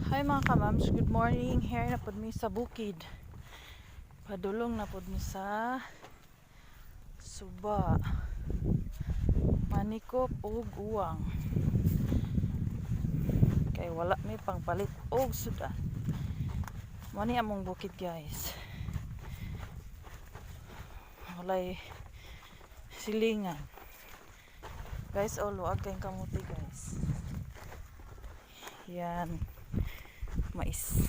Hi mga kamams, good morning. Here na pod mi sa bukid. Padulong na pod mi sa suba. Manikop og uwang. Kay wala mi pangpalit og sudan. Mao ni among bukid, guys. Walay silingan. Guys, oh, luag kayong kamuti, guys. Yan mais,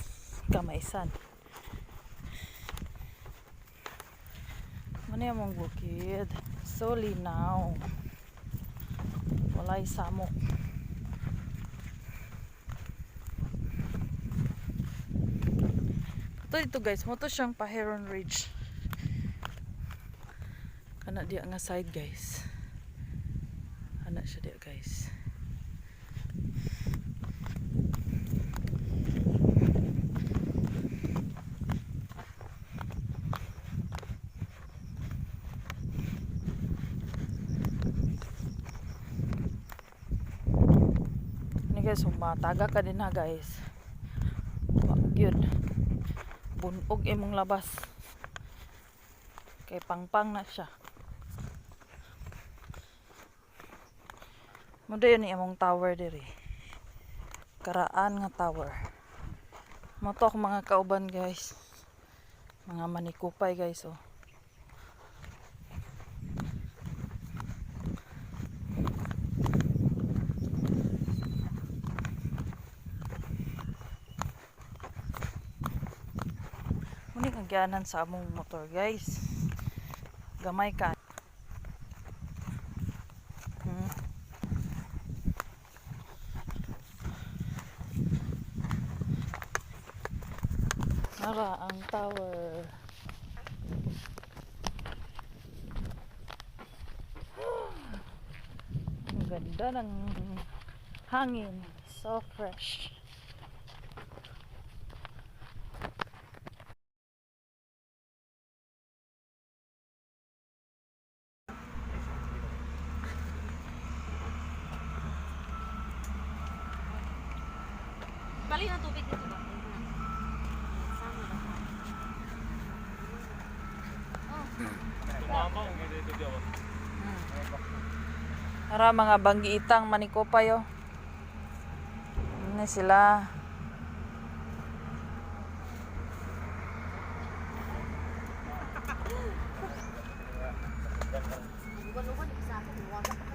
kamaisan. Mao ni among bukid. So linaw. Walay samok. Ito dito, guys, mao to siyang Pajaron Ridge. Kana diya nga side, guys. Ana siya diya, guys. Ni guys, mataga ka din ha, guys. Wa gyud. Bunog imong labas. Kay pangpang na siya. Mao dayon ni among tower diri. Karaan nga tower. Mao to akong mga kauban, guys. Mga manikupay, guys, oh. Mao ni agyanan sa among motor, guys. Gamay ka. Nara ang tower. Ang ganda ng hangin. So fresh. Balik ng tubig dito ba? Sama na. Oh. Tumama kung dito di ako. Nara mga banggiitang manikopay, oh. Ano sila? Uban-uban sa ako.